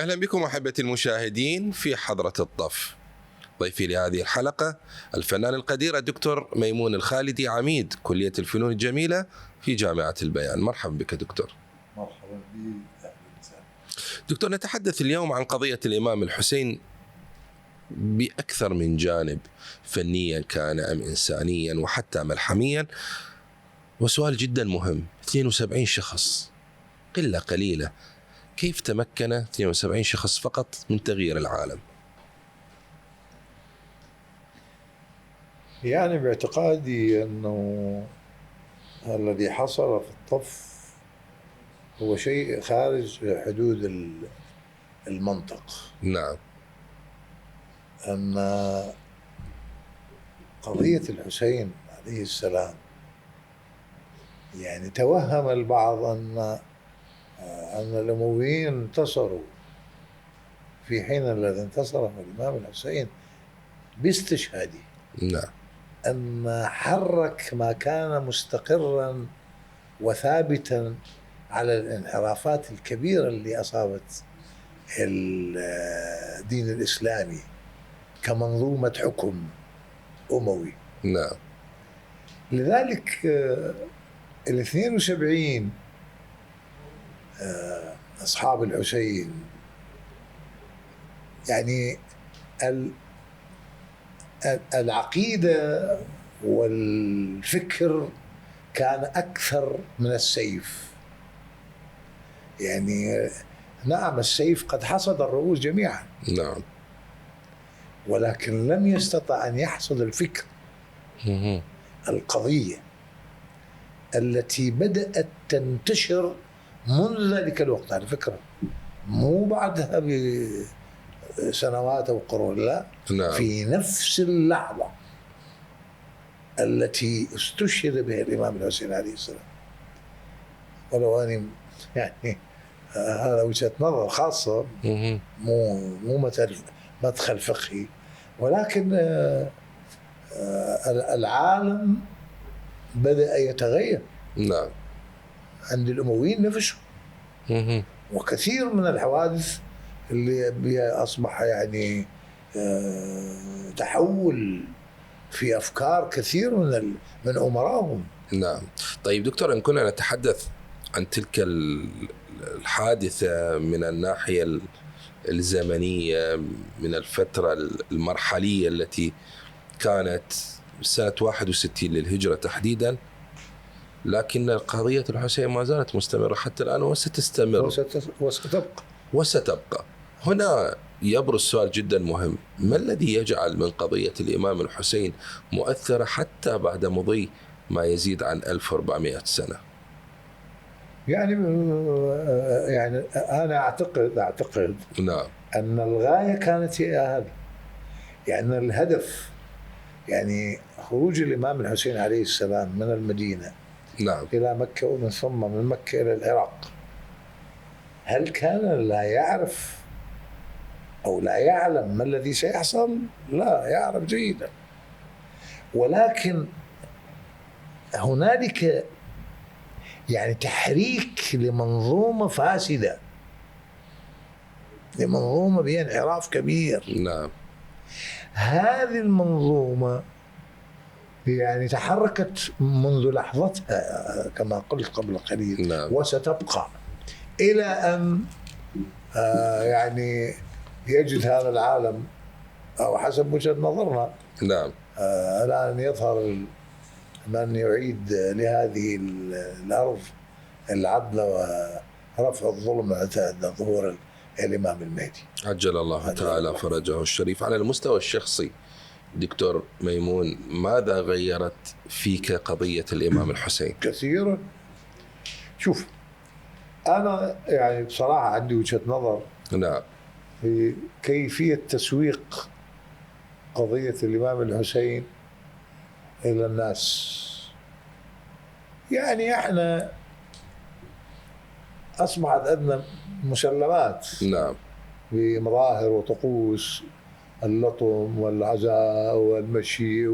أهلا بكم أحبتي المشاهدين في حضرة الطف. ضيفي لهذه الحلقة الفنان القدير الدكتور ميمون الخالدي، عميد كلية الفنون الجميلة في جامعة البيان. مرحبا بك دكتور. مرحبا بك. دكتور، نتحدث اليوم عن قضية الإمام الحسين بأكثر من جانب، فنيا كان أم إنسانيا وحتى ملحميا. وسؤال جدا مهم، 72 شخص قلة قليلة، كيف تمكن 72 شخص فقط من تغيير العالم؟ يعني باعتقادي أنه الذي حصل في الطف هو شيء خارج حدود المنطق. نعم. أن قضية الحسين عليه السلام، يعني توهم البعض أن الأمويين انتصروا في حين الذي انتصر الإمام الحسين باستشهاده. نعم. أن حرك ما كان مستقرا وثابتا على الانحرافات الكبيرة اللي أصابت الدين الإسلامي كمنظومة حكم أموي. نعم. لذلك 72 أصحاب الحسين، يعني العقيدة والفكر كان أكثر من السيف. يعني نعم، السيف قد حصد الرؤوس جميعا، نعم، ولكن لم يستطع أن يحصد الفكر. القضية التي بدأت تنتشر منذ ذلك الوقت، على فكرة مو بعدها بسنوات أو قرون، لا، نعم. في نفس اللحظة التي استشهد بها الإمام الحسين عليه السلام. ولو أني يعني هذا وجهة نظر خاصة، مو مدخل فقهي، ولكن العالم بدأ يتغير. نعم. عند الأمويين نفسهم، وكثير من الحوادث اللي بها أصبح يعني تحول في أفكار كثير من أمراهم. نعم. طيب دكتور، إن كنا نتحدث عن تلك الحادثة من الناحية الزمنية، من الفترة المرحلية التي كانت سنة 61 للهجرة تحديدا، لكن قضية الحسين ما زالت مستمرة حتى الآن وستستمر وستبقى. هنا يبرز سؤال جدا مهم، ما الذي يجعل من قضية الإمام الحسين مؤثرة حتى بعد مضي ما يزيد عن 1400 سنة؟ يعني أنا أعتقد نعم. أن الغاية كانت هي هذا، يعني الهدف، يعني خروج الإمام الحسين عليه السلام من المدينة نعم إلى مكة، ومن ثم من مكة إلى العراق. هل كان لا يعرف أو لا يعلم ما الذي سيحصل؟ لا، يعرف جيدا، ولكن هنالك يعني تحريك لمنظومة فاسدة، لمنظومة بها انحراف كبير. نعم. هذه المنظومة يعني تحركت منذ لحظتها كما قلت قبل قليل. نعم. وستبقى إلى أن يعني يجد هذا العالم، أو حسب وجهة نظرنا، نعم، الآن يظهر من يعيد لهذه الأرض العدل ورفع الظلم عند ظهور الإمام المهدي عجل الله تعالى فرجه الشريف. على المستوى الشخصي دكتور ميمون، ماذا غيرت فيك قضية الإمام الحسين؟ كثيرا. شوف، أنا يعني بصراحة عندي وجهة نظر نعم في كيفية تسويق قضية الإمام الحسين إلى الناس. يعني احنا أصبحت عندنا مسلمات، نعم، بمظاهر وطقوس اللطم والعزاء والمشي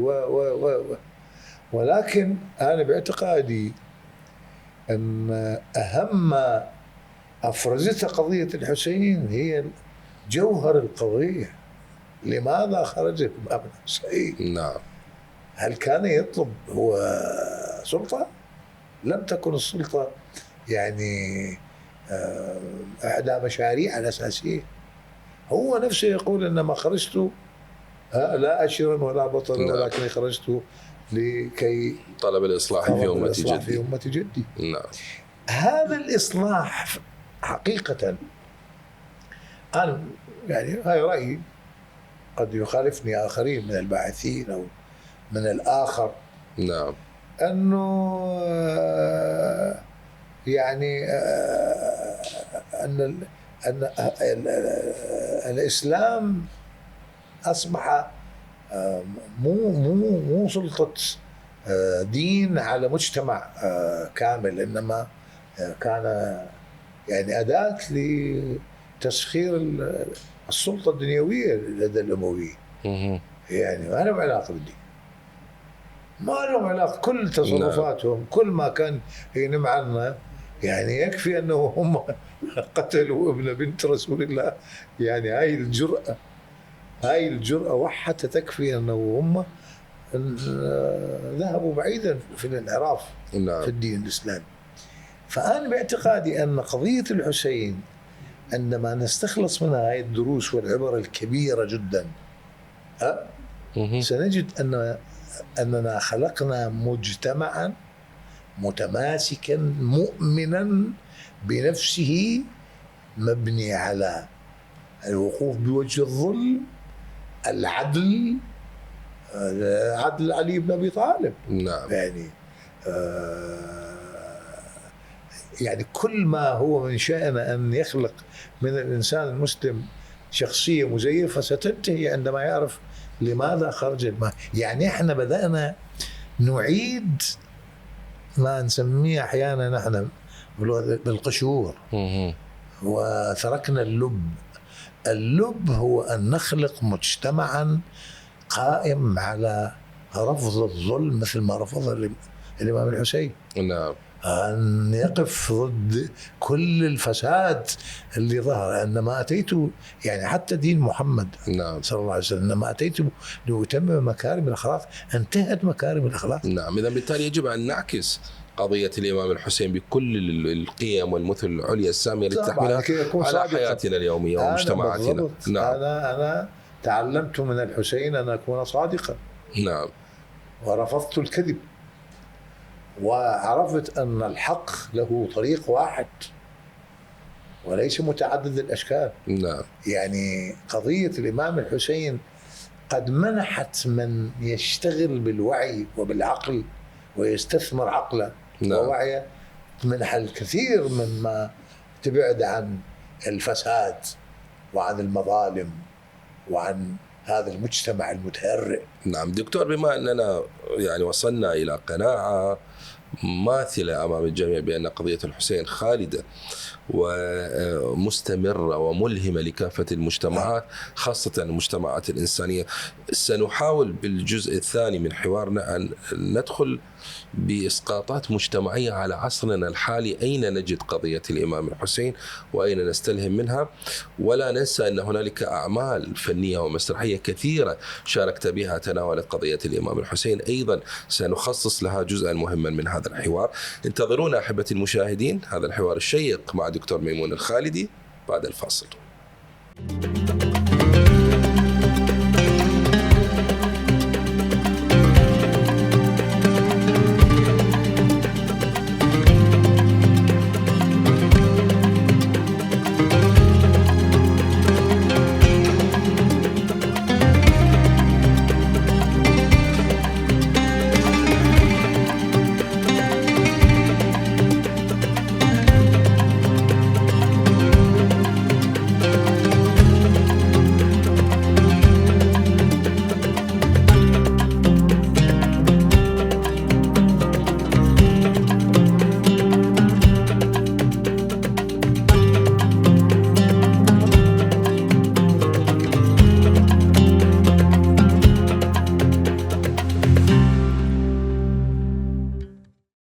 ولكن أنا باعتقادي أن أهم أفرزتها قضية الحسين، هي جوهر القضية. لماذا خرج الإمام الحسين؟ نعم. هل كان يطلب هو سلطة؟ لم تكن السلطة يعني إحدى مشاريع الأساسية. هو نفسه يقول إنما خرجت لا أشرا ولا بطلا، نعم. ولكن خرجت لكي طلب الإصلاح في أمة جدي. في أمة جدي. نعم. هذا الإصلاح حقيقة، أنا يعني هاي رأيي، قد يخالفني آخرين من الباحثين أو من الآخر، نعم. أنه يعني أن الإسلام أصبح مو سلطة دين على مجتمع كامل، إنما كان يعني أداة لتسخير السلطة الدنيوية لدى الأمويين. يعني ما لهم علاقة بالدين، ما لهم علاقة. كل تصرفاتهم، كل ما كان ينم عنا، يعني يكفي أنه هم قتلوا ابن بنت رسول الله. يعني هاي الجرأة وحتى تكفي أنه هم ذهبوا بعيدا في الانحراف في الدين الإسلامي. فأنا باعتقادي أن قضية الحسين عندما نستخلص منها هاي الدروس والعبر الكبيرة جدا، سنجد أننا خلقنا مجتمعا متماسكا مؤمنا بنفسه، مبني على الوقوف بوجه الظلم، العدل، عدل علي بن أبي طالب. نعم. يعني كل ما هو من شأنه أن يخلق من الإنسان المسلم شخصية مزيفة ستنتهي عندما يعرف لماذا خرج الماء. يعني احنا بدأنا نعيد ما نسميه أحيانا نحن بالقشور، وتركنا اللب هو أن نخلق مجتمعا قائم على رفض الظلم مثل ما رفض الإمام الحسين. نعم. أن يقف ضد كل الفساد اللي ظهر. عندما أتيت يعني حتى دين محمد نعم. صلى الله عليه وسلم، لما أتيت لأتمم مكارم الأخلاق انتهت مكارم الأخلاق. نعم. إذا بالتالي يجب أن نعكس قضية الإمام الحسين بكل القيم والمثل العليا السامية اللي تحملها على حياتنا اليومية ومجتمعاتنا. نعم. أنا تعلمت من الحسين أن أكون صادقا. نعم. ورفضت الكذب، وعرفت أن الحق له طريق واحد وليس متعدد الأشكال. نعم. يعني قضية الإمام الحسين قد منحت من يشتغل بالوعي وبالعقل ويستثمر عقله ووعيه، منح الكثير مما تبعد عن الفساد وعن المظالم وعن هذا المجتمع المتهرئ. نعم دكتور، بما أننا يعني وصلنا إلى قناعة ماثلة أمام الجميع بأن قضية الحسين خالدة ومستمرة وملهمة لكافة المجتمعات، خاصة المجتمعات الإنسانية، سنحاول بالجزء الثاني من حوارنا أن ندخل بإسقاطات مجتمعية على عصرنا الحالي. أين نجد قضية الإمام الحسين وأين نستلهم منها؟ ولا ننسى أن هنالك أعمال فنية ومسرحية كثيرة شاركت بها تناولت قضية الإمام الحسين، أيضا سنخصص لها جزءا مهما من هذا الحوار. انتظرونا أحبتي المشاهدين، هذا الحوار الشيق مع دكتور ميمون الخالدي بعد الفاصل.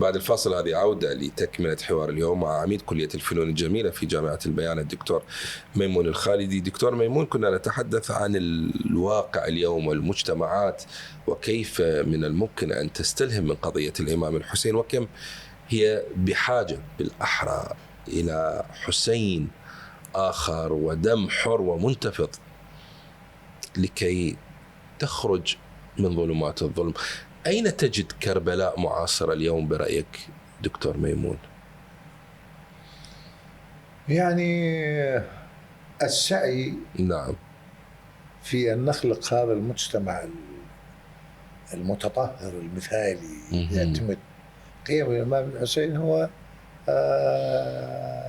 بعد الفاصل هذه عودة لتكملة حوار اليوم مع عميد كلية الفنون الجميلة في جامعة البيان الدكتور ميمون الخالدي. دكتور ميمون، كنا نتحدث عن الواقع اليوم والمجتمعات وكيف من الممكن أن تستلهم من قضية الإمام الحسين، وكم هي بحاجة بالأحرى إلى حسين آخر ودم حر ومنتفض لكي تخرج من ظلمات الظلم. أين تجد كربلاء معاصرة اليوم برأيك دكتور ميمون؟ يعني السعي نعم في أن نخلق هذا المجتمع المتطهر المثالي يعتمد قيم الإمام الحسين هو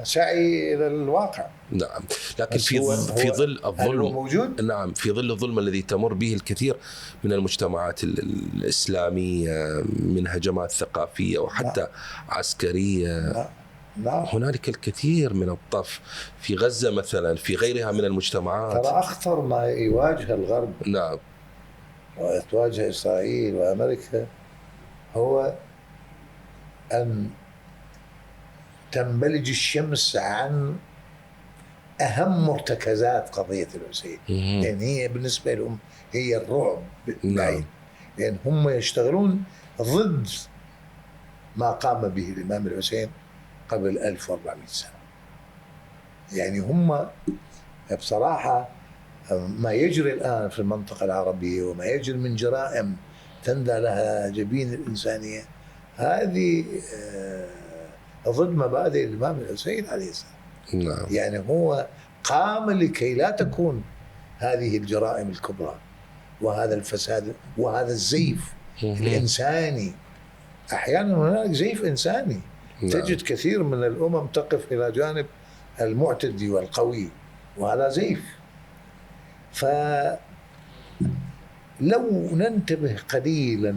سعي إلى الواقع. نعم، لكن في ظل الظلم موجود. نعم، في ظل الظلم الذي تمر به الكثير من المجتمعات الإسلامية من هجمات ثقافية وحتى عسكرية. نعم. هنالك الكثير من الطف في غزة مثلا، في غيرها من المجتمعات. ترى أخطر ما يواجه الغرب نعم وتواجه إسرائيل وأمريكا هو أن تنبلج الشمس عن أهم مرتكزات قضية الحسين، لأن هي بالنسبة لهم هي الرعب. نعم. لأن هم يشتغلون ضد ما قام به الإمام الحسين قبل 1400 سنة. يعني هم بصراحة ما يجري الآن في المنطقة العربية وما يجري من جرائم تندى لها جبين الإنسانية هذه ضد مبادئ الإمام الحسين عليه السلام. نعم. يعني هو قام لكي لا تكون هذه الجرائم الكبرى وهذا الفساد وهذا الزيف الإنساني. أحيانا هناك زيف إنساني. نعم. تجد كثير من الأمم تقف إلى جانب المعتدي والقوي وهذا زيف. فلو ننتبه قليلا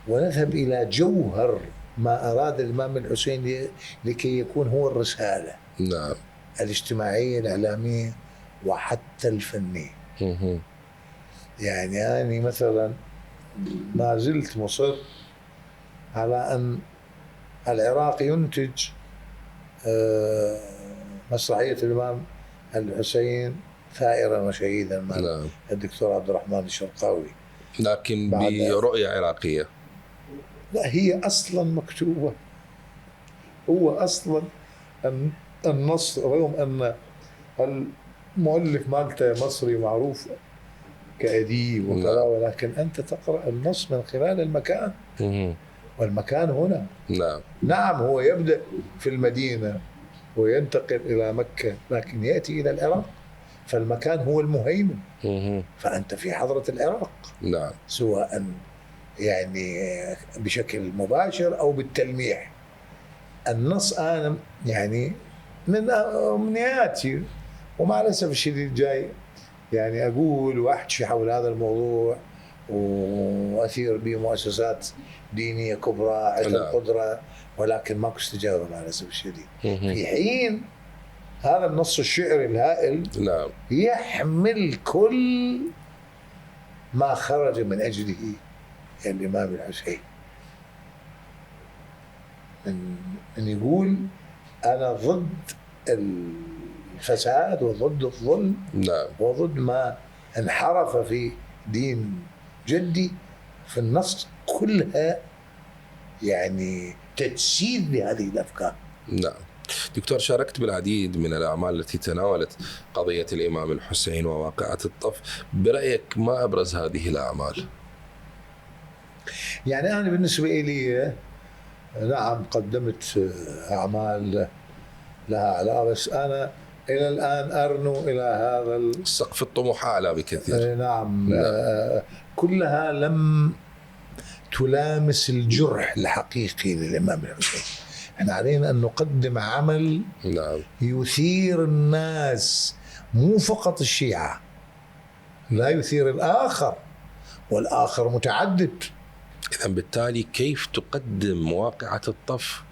ونذهب إلى جوهر ما أراد الإمام الحسين لكي يكون هو الرسالة. نعم. الاجتماعية الإعلامية وحتى الفنية. يعني أنا مثلا ما زلت مصر على أن العراق ينتج مسرحية الإمام الحسين ثائرا وشهيدا مع نعم. الدكتور عبد الرحمن الشرقاوي، لكن برؤية عراقية. لا، هي أصلا مكتوبة. هو أصلا النص، رغم أن المؤلف مالته مصري معروف كأديب وكذا، ولكن أنت تقرأ النص من خلال المكان. والمكان هنا. نعم. نعم، هو يبدأ في المدينة وينتقل إلى مكة، لكن يأتي إلى العراق، فالمكان هو المهيمن. فأنت في حضرة العراق. نعم. سواء يعني بشكل مباشر أو بالتلميح. النص أنا يعني من أمنياتي، ومع الأسف الشديد جاي يعني أقول وأحكي حول هذا الموضوع وأثير به مؤسسات دينية كبرى عندها القدرة، ولكن ماكو استجابة مع الأسف الشديد. في حين هذا النص الشعري الهائل نعم يحمل كل ما خرج من أجله الإمام الحسين، من يقول أنا ضد الفساد وضد الظلم. نعم. وضد ما انحرف في دين جدي. في النص كلها يعني تجسيد لهذه الأفكار. نعم. دكتور، شاركت بالعديد من الأعمال التي تناولت قضية الإمام الحسين وواقعة الطف. برأيك ما أبرز هذه الأعمال؟ يعني أنا بالنسبة لي نعم قدمت أعمال لها علاقة، بس أنا إلى الآن أرنو إلى هذا سقف الطموح أعلى بكثير. نعم. كلها لم تلامس الجرح الحقيقي للإمام الحسين. احنا علينا أن نقدم عمل نعم يثير الناس، مو فقط الشيعة، لا يثير الآخر، والآخر متعدد. إذن بالتالي كيف تقدم واقعة الطف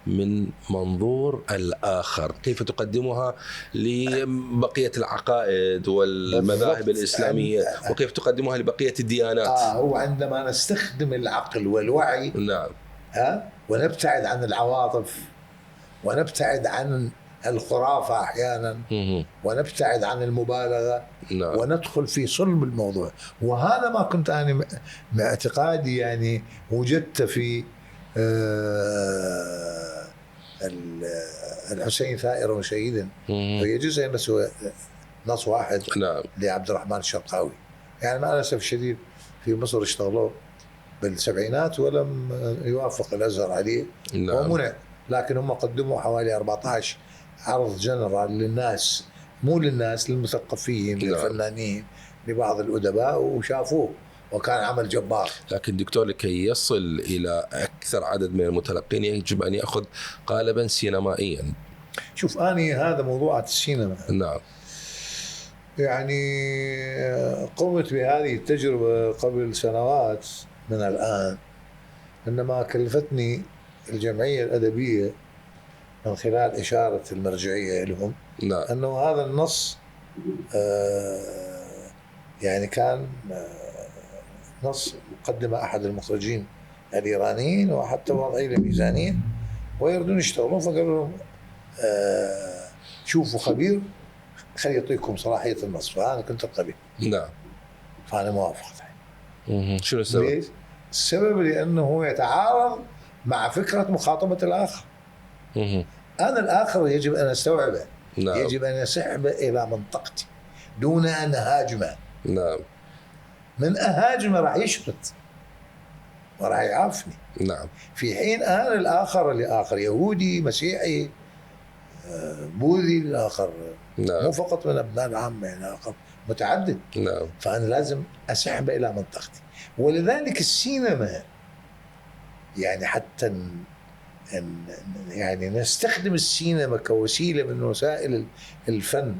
من منظور الآخر؟ كيف تقدمها لبقية العقائد والمذاهب الإسلامية، وكيف تقدمها لبقية الديانات؟ هو عندما نستخدم العقل والوعي نعم ونبتعد عن العواطف، ونبتعد عن الخرافة أحيانا، ونبتعد عن المبالغة، نعم. وندخل في صلب الموضوع. وهذا ما كنت أنا مع اعتقادي، يعني وجدت في الحسين ثائرا وشهيدا، هي جزء بس هو نص واحد. نعم. لعبد الرحمن الشرقاوي. يعني مع الأسف الشديد في مصر اشتغلوا بالسبعينات ولم يوافق الأزهر عليه. نعم. ومنع، لكن هم قدموا حوالي 14 عرض جنرال للناس، مو للناس، للمثقفين، نعم. للفنانين، لبعض الأدباء، وشافوه، وكان عمل جبار. لكن دكتور، لكي يصل إلى أكثر عدد من المتلقين يجب أن يأخذ قالبا سينمائيا. شوف، أني هذا موضوع السينما. نعم. يعني قمت بهذه التجربة قبل سنوات من الآن، إنما كلفتني الجمعية الأدبية من خلال إشارة المرجعية لهم، نعم. أنه هذا النص يعني كان نص مقدمة أحد المخرجين الإيرانيين، وحتى وضعي له ميزانية ويردون يشتغلون، فقالوا لهم شوفوا خبير خلي يعطيكم صلاحية النص. فأنا كنت القبيل. نعم. فأنا موافق. شنو السبب؟ ليش؟ السبب لأنه يتعارض مع فكرة مخاطبة الآخر. أنا الآخر يجب أن أستوعبه. نعم. يجب أن أسحبه إلى منطقتي دون أن أهاجمه. نعم. من أهاجمه راح يشرد وراح يعافني. نعم. في حين أنا الآخر اللي آخر يهودي، مسيحي، بوذي، الآخر نعم. مو فقط من أبناء العامة، يعني آخر متعدد. نعم. فأنا لازم أسحبه إلى منطقتي. ولذلك السينما، يعني حتى يعني نستخدم السينما كوسيلة من وسائل الفن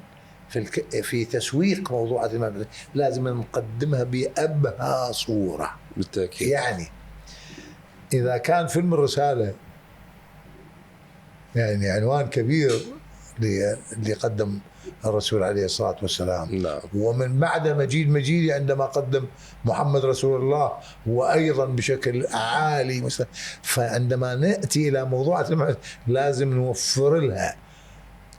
في تسويق موضوعات الإمام، لازم نقدمها بأبهى صورة. بالتأكيد. يعني إذا كان فيلم الرسالة يعني عنوان كبير اللي قدم الرسول عليه الصلاة والسلام، نعم. ومن بعد مجيد مجيدي عندما قدم محمد رسول الله، وأيضا بشكل عالي مثلا. فعندما نأتي إلى موضوعات لازم نوفر لها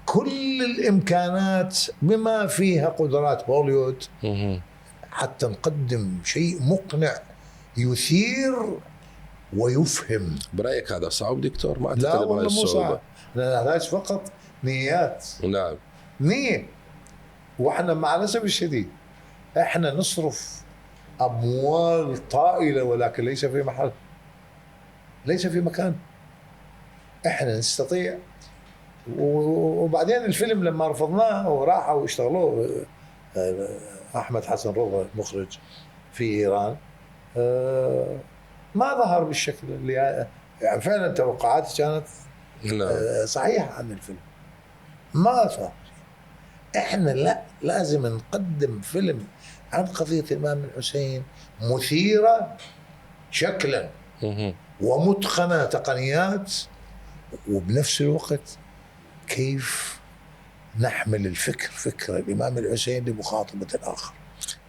كل الإمكانات بما فيها قدرات هوليوود حتى نقدم شيء مقنع يثير ويفهم. برأيك هذا صعب دكتور؟ ما لا والله مو صعب، نحتاج فقط نيات. نعم. نية. واحنا مع الأسف الشديد احنا نصرف أموال طائلة ولكن ليس في محل، ليس في مكان. احنا نستطيع. وبعدين الفيلم لما رفضناه وراحوا واشتغلوه أحمد حسن رضا المخرج في إيران، ما ظهر بالشكل اللي يعني فعلا توقعاتي كانت صحيحة عن الفيلم، ما صار. احنا لا، لازم نقدم فيلم عن قضية الإمام الحسين مثيرة شكلا ومتقنة تقنيات، وبنفس الوقت كيف نحمل الفكر، فكر الإمام الحسين لمخاطبة الآخر.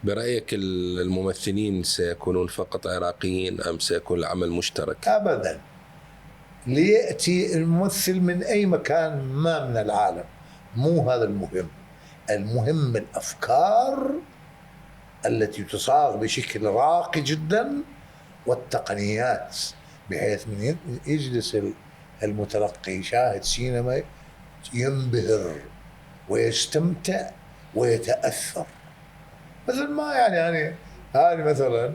برأيك الممثلين سيكونون فقط عراقيين أم سيكون العمل مشترك؟ أبدا. ليأتي الممثل من أي مكان ما من العالم، مو هذا المهم. المهم الأفكار التي تصاغ بشكل راقي جدا، والتقنيات، بحيث من يجلس المتلقي يشاهد سينما ينبهر ويستمتع ويتأثر. مثل ما يعني أنا مثلا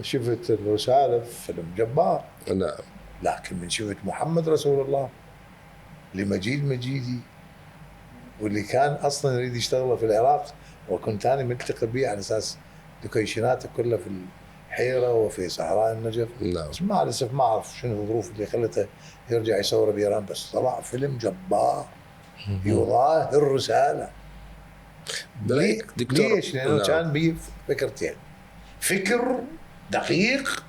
شفت الرسالة في فيلم جبار. نعم. لكن من شفت محمد رسول الله لمجيد مجيدي، واللي كان أصلا يريد يشتغل في العراق، وكنت أنا ملتقي به على أساس لوكيشناته كلها في الحيرة وفي صحراء النجف. نعم. بس مع الأسف ما أعرف شنو الظروف اللي خلته يرجع يصور بإيران، بس طلع فيلم جبار يظاهر رسالة. ليش؟ لأنه كان به فكرتين: فكر دقيق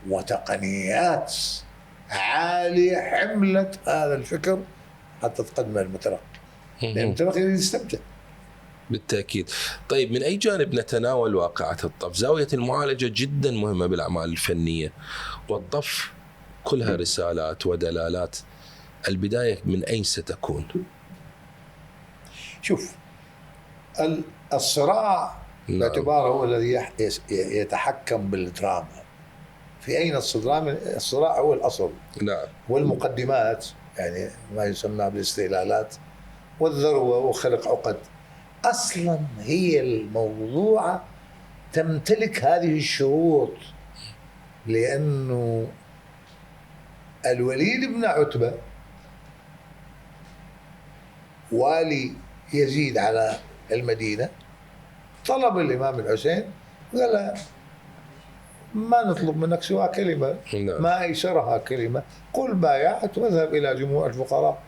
وتقنيات عالية حملت هذا الفكر حتى تقدمه المتلقي، لأن المتلقي يستمتع. بالتأكيد. طيب من أي جانب نتناول واقعة الطف؟ زاوية المعالجة جدا مهمة بالأعمال الفنية، والطف كلها رسالات ودلالات. البداية من أين ستكون؟ شوف، الصراع نعم. باعتباره هو الذي يتحكم بالدراما. في أين الصراع؟ الصراع هو الأصل، نعم. والمقدمات يعني ما يسمى بالاستهلالات والذروة وخلق عقد. أصلا هي الموضوع تمتلك هذه الشروط، لأنه الوليد بن عتبة والي يزيد على المدينة طلب الإمام الحسين، قال ما نطلب منك سوى كلمة، نعم. ما أيسرها كلمة، قل بايعت واذهب إلى جموع الفقراء.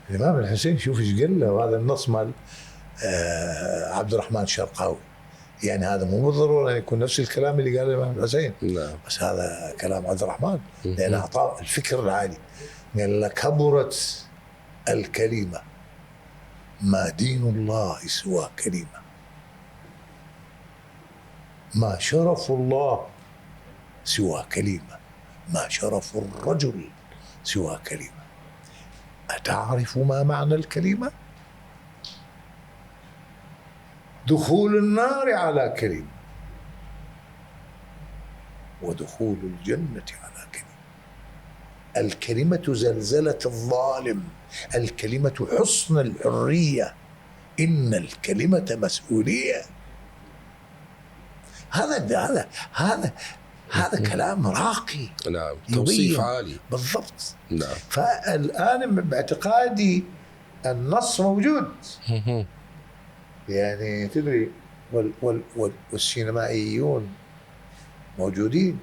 الإمام الحسين شوف ايش قال له، وهذا النص مال عبد الرحمن الشرقاوي، يعني هذا مو بالضرورة أن يكون نفس الكلام اللي قاله الإمام الحسين، نعم. بس هذا كلام عبد الرحمن لأن أعطاه الفكر العالي. قال له كبرت الكلمة، ما دين الله سوى كلمة، ما شرف الله سوى كلمة، ما شرف الرجل سوى كلمة. أتعرف ما معنى الكلمة؟ دخول النار على كلمة، ودخول الجنة على كلمة. الكلمة زلزلة الظالم، الكلمة حصن الحرية، إن الكلمة مسؤولية. هذا كلام راقي. نعم. توصيف عالي بالضبط. نعم. فالآن باعتقادي النص موجود، يعني تدري والسينمائيون موجودين،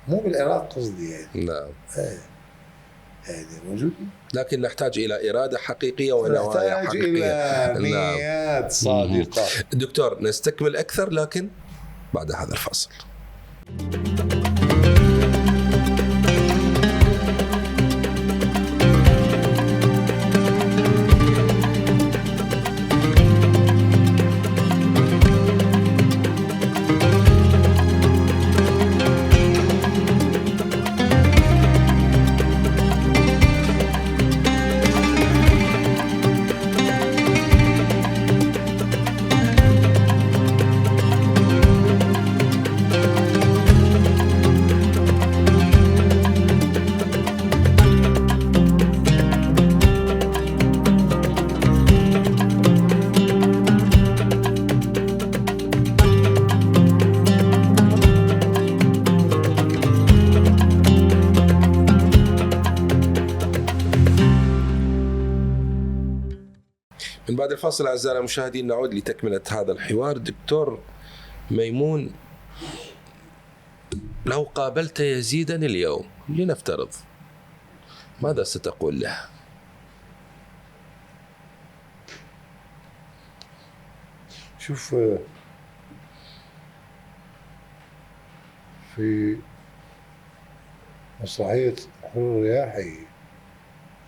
مو بالعراق قصدي يعني. نعم. يعني موجودين، لكن نحتاج إلى إرادة حقيقية ونوايا نحتاج حقيقية. إلى نيات صادقة. دكتور نستكمل أكثر لكن بعد هذا الفاصل. من بعد الفاصل أعزائنا المشاهدين نعود لتكملة هذا الحوار. دكتور ميمون، لو قابلت يزيدا اليوم لنفترض، ماذا ستقول له؟ شوف، في مسرحية حور الرياحي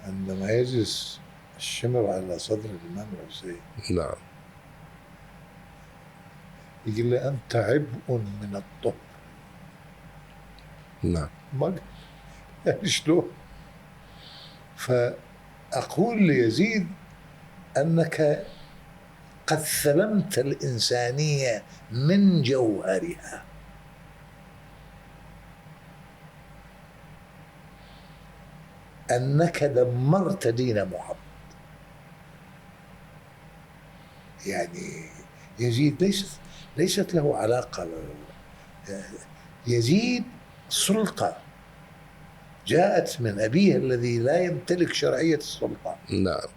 عندما يجلس الشمر على صدر الإمام الحسين، نعم، يقول له أنت عبء من الطهر. نعم. ما يعني شلون؟ فأقول ليزيد أنك قد ثلمت الإنسانية من جوهرها، أنك دمرت دين محمد. يعني يزيد ليست له علاقة، يزيد سلطة جاءت من أبيه الذي لا يمتلك شرعية السلطة. نعم.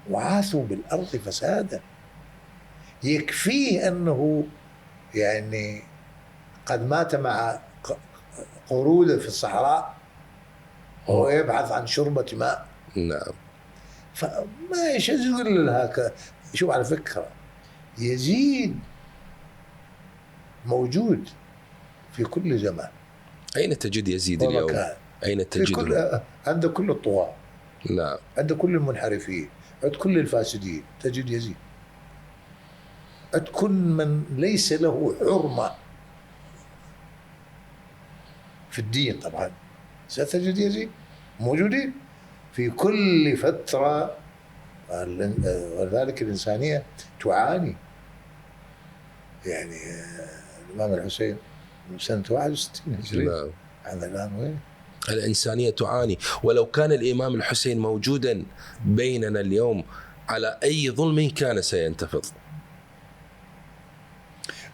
وعاثوا بالأرض فسادا. يكفيه أنه يعني قد مات مع قرودة في الصحراء وهو يبحث عن شربة ماء. نعم. فما يقول لها شوف، على فكرة يزيد موجود في كل زمان. أين تجد يزيد اليوم؟ أين تجد؟ عند كل الطغاة. نعم. عند كل المنحرفين، عند كل الفاسدين تجد يزيد، عند كل من ليس له حرمة في الدين طبعا ستجد يزيد موجودين في كل فترة. ولذلك الإنسانية تعاني. يعني الإمام الحسين من سنة 61 هجرية، نعم. هذا الآن وين؟ الإنسانية تعاني. ولو كان الإمام الحسين موجودا بيننا اليوم على أي ظلم كان سينتفض.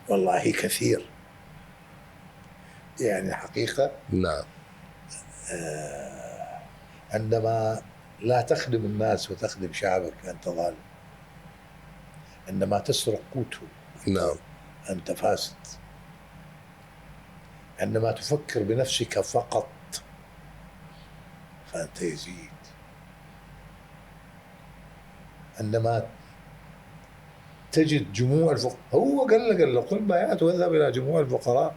والله كثير، يعني حقيقة. نعم. عندما لا تخدم الناس وتخدم شعبك أنت ظالم، عندما تسرق قوته نعم. أنت فاسد، عندما تفكر بنفسك فقط فأنت يزيد، عندما تجد جموع الفقراء. هو قال له قل بايعت واذهب إلى جموع الفقراء،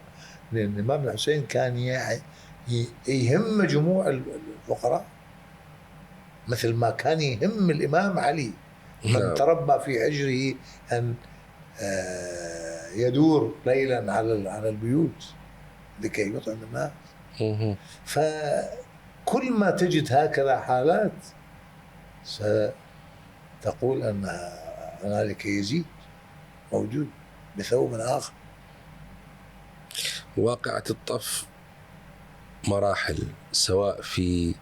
لأن الإمام الحسين كان يهم جموع الفقراء مثل ما كان يهم الإمام علي من تربى في حجره أن يدور ليلا على البيوت لكي يطعم الناس. فكل ما تجد هكذا حالات ستقول أن هنالك يزيد موجود بثوب آخر. واقعة الطف مراحل، سواء في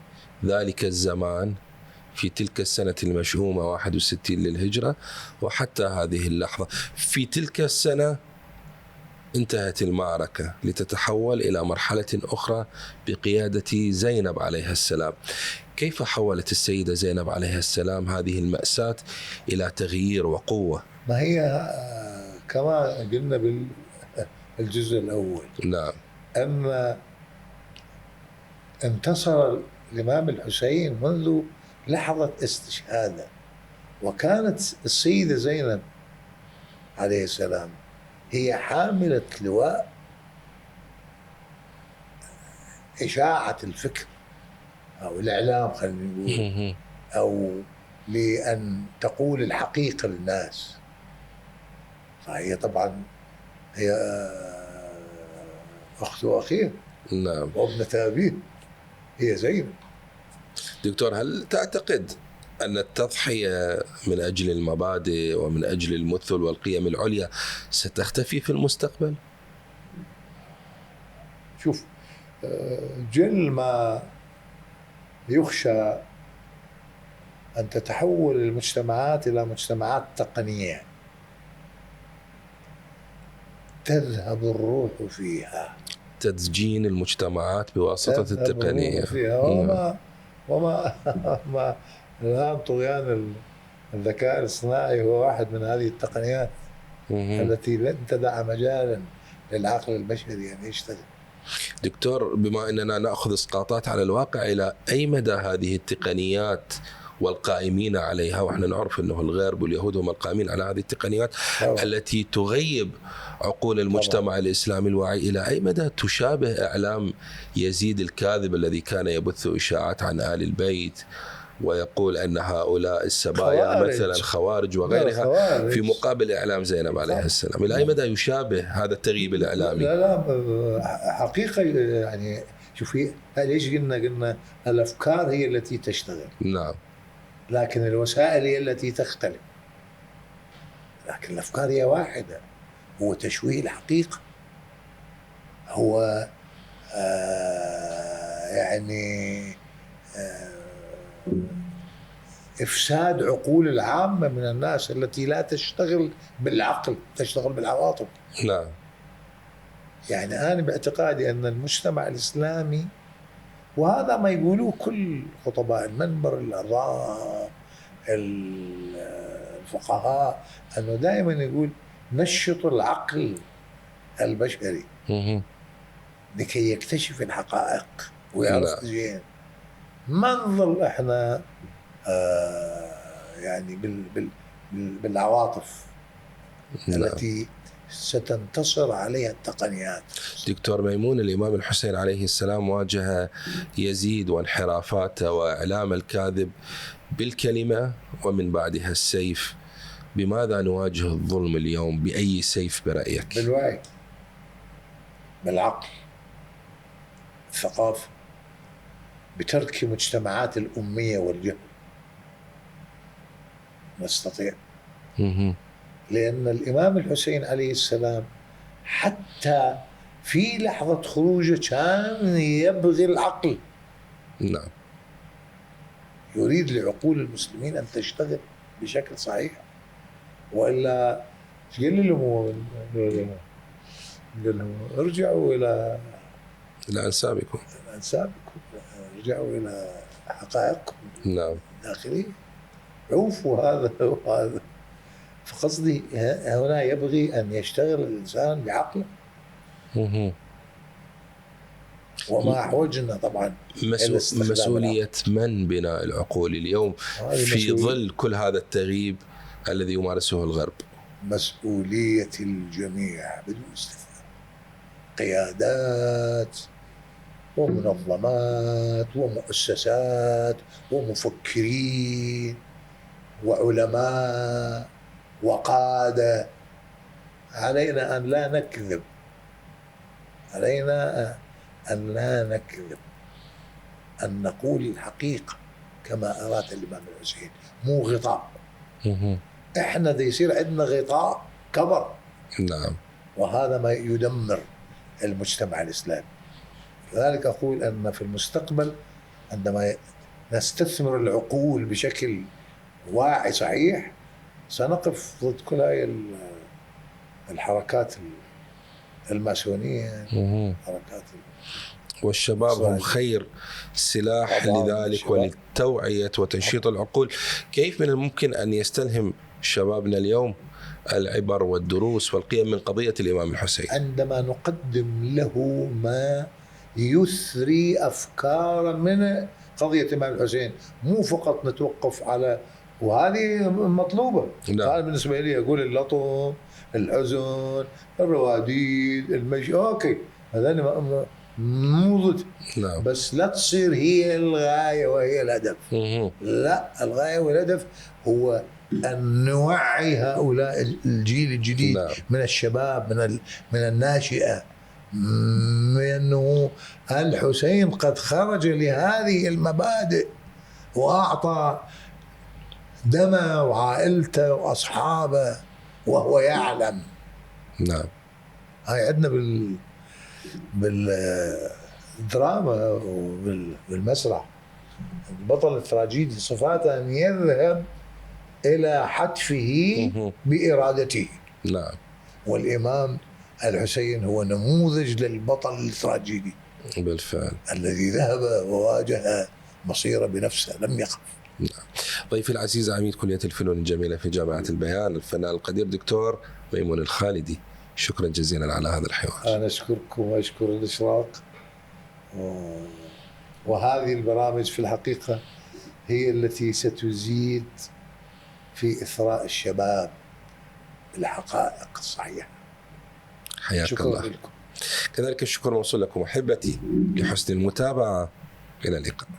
ذلك الزمان في تلك السنة المشؤومة 61 للهجرة وحتى هذه اللحظة. في تلك السنة انتهت المعركة لتتحول إلى مرحلة أخرى بقيادة زينب عليها السلام. كيف حولت السيدة زينب عليها السلام هذه المأساة إلى تغيير وقوة؟ ما هي كما قلنا بالجزء الأول. نعم. أن انتصر الإمام الحسين منذ لحظة استشهاده، وكانت السيدة زينب عليه السلام هي حاملة لواء إشاعة الفكر أو الإعلام خلينا نقول، أو لأن تقول الحقيقة للناس. فهي طبعا هي أخت أخيه. نعم. وابنة أبيه هي زينب. دكتور، هل تعتقد أن التضحية من أجل المبادئ ومن أجل المثل والقيم العليا ستختفي في المستقبل؟ شوف، جل ما يخشى أن تتحول المجتمعات إلى مجتمعات تقنية تذهب الروح فيها، تدجين المجتمعات بواسطة التقنية فيها. وما الآن طغيان الذكاء الاصطناعي هو واحد من هذه التقنيات التي لن تدع مجالا للعقل البشري أن يشتغل. دكتور، بما أننا نأخذ إسقاطات على الواقع، إلى أي مدى هذه التقنيات والقائمين عليها، وإحنا نعرف أنه الغرب واليهود هم القائمين على هذه التقنيات التي تغيب عقول المجتمع الإسلامي الواعي، إلى أي مدى تشابه إعلام يزيد الكاذب الذي كان يبث إشاعات عن آل البيت ويقول أن هؤلاء السبايا مثلا خوارج وغيرها، في مقابل إعلام زينب عليه السلام؟ إلى أي مدى يشابه هذا التغييب الإعلامي؟ لا حقيقة، يعني شوفي ليش قلنا الأفكار هي التي تشتغل. نعم. لكن الوسائل هي التي تختلف، لكن الأفكار هي واحدة. هو تشويه الحقيقة، هو يعني إفساد عقول العامة من الناس التي لا تشتغل بالعقل، تشتغل بالعواطف. نعم. يعني أنا باعتقادي أن المجتمع الإسلامي، وهذا ما يقولوه كل خطباء المنبر العظام الفقهاء، أنه دائما يقول نشط العقل البشري لكي يكتشف الحقائق ويعرف زين. ما نظل احنا يعني بالعواطف التي ستنتصر عليها التقنيات. دكتور ميمون، الإمام الحسين عليه السلام واجه يزيد وانحرافاته وإعلام الكاذب بالكلمة ومن بعدها السيف. بماذا نواجه الظلم اليوم؟ بأي سيف برأيك؟ بالوعي، بالعقل، الثقافة، بترك مجتمعات الأمية والجهل. نستطيع، لأن الإمام الحسين عليه السلام حتى في لحظة خروجه كان يبغي العقل. نعم. يريد لعقول المسلمين أن تشتغل بشكل صحيح، وإلا قال لهم ارجعوا إلى أنسابكم، ارجعوا إلى حقائقكم. نعم. داخلية، عوفوا هذا وهذا. فقصدي هنا يبغي أن يشتغل الإنسان بعقله. وما أحوجنا طبعا مسؤولية من بناء العقول اليوم في ظل كل هذا التغييب الذي يمارسه الغرب؟ مسؤولية الجميع بدون استثناء، قيادات ومنظمات ومؤسسات ومفكرين وعلماء وقادة. علينا أن لا نكذب، علينا أن لا نكذب، أن نقول الحقيقة كما أراد الإمام الحسين، مو غطاء. إحنا دا يصير عندنا غطاء كبر. نعم. وهذا ما يدمر المجتمع الإسلامي. لذلك أقول أن في المستقبل عندما نستثمر العقول بشكل واعي صحيح سنقف ضد كل هاي الحركات الماسونية. حركات والشباب هم خير سلاح لذلك وللتوعية وتنشيط العقول. كيف من الممكن أن يستلهم شبابنا اليوم العبر والدروس والقيم من قضية الإمام الحسين؟ عندما نقدم له ما يثري أفكار من قضية الإمام الحسين، مو فقط نتوقف على، وهذه مطلوبة. هذا بالنسبة لي أقول اللطم، الحزن، الرواديد، المشي، أوكي، هذا مو ضد. نعم. بس لا تصير هي الغاية وهي الهدف. لا، الغاية والهدف هو أن نوعي هؤلاء الجيل الجديد. نعم. من الشباب، من الناشئة، من أنه الحسين قد خرج لهذه المبادئ وأعطى دمه وعائلته وأصحابه وهو يعلم. نعم. هاي عندنا بالدراما وبالمسرح البطل التراجيدي صفاته أن يذهب إلى حتفه بإرادته. نعم. والإمام الحسين هو نموذج للبطل التراجيدي بالفعل الذي ذهب وواجه مصيره بنفسه، لم يخف. نعم. ضيفي العزيز عميد كلية الفنون الجميلة في جامعة البيان الفنان القدير دكتور ميمون الخالدي، شكرا جزيلا على هذا الحوار. أنا أشكركم وأشكر الإشراق. وهذه البرامج في الحقيقة هي التي ستزيد في إثراء الشباب الحقائق الصحيحة. حياك الله. لكم. كذلك الشكر موصول لكم أحبتي لحسن المتابعة. إلى اللقاء.